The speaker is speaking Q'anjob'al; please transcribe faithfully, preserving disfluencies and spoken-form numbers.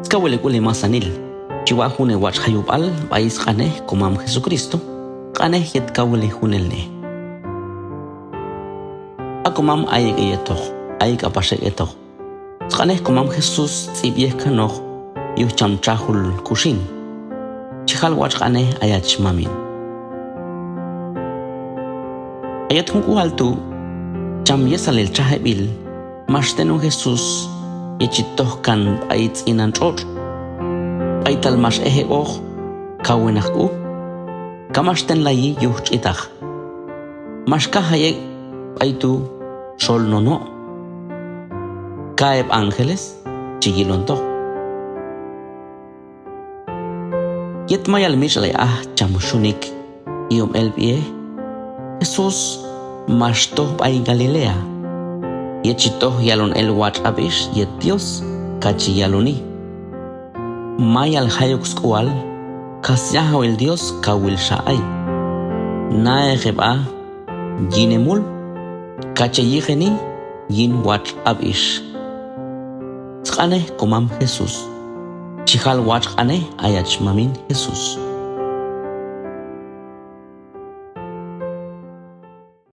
Kaw el hek'ul hemasanil. Chi waq' jun hewatx' jayub'al b'ay sq'anej Komam Jesucristo, q'anej yet kaw el hejunelnej. A Komam, ayek' heyetoq, ay k'apax ek' hetoq. Sq'anej Komam Jesús tz'ib' yej kanoq yuj cham txajul kuxin. Chi jal watx' q'anej ayach mamin. A yet jun k'ual tu', cham yesalil txajeb'il, max tenon Jesús yet chi toj kan b'ay tz'inan tx'otx', b'aytal max ej ek'oq kawinaq k'u, ka max tenlayi yuj tx'itaq. Max kajay ek' b'ay tu' xol no no', ka heb' ángeles chi yilontoq. Yet mayal mitx'lay aj cham Xunik i'om el b'iej, Jesús max toj b'ay Galilea, yet chi toj yalon el watx' ab'ix yet Dios, ka chi yaloni: Mayal jay ok sk'ual, ka syajawil Dios kawilxa ay. Na'eq heb'a yin hemul, ka che yiqeni yin watx' ab'ix. Sq'anej Komam Jesús. Chi jal watx' q'anej ayach mamin Jesús.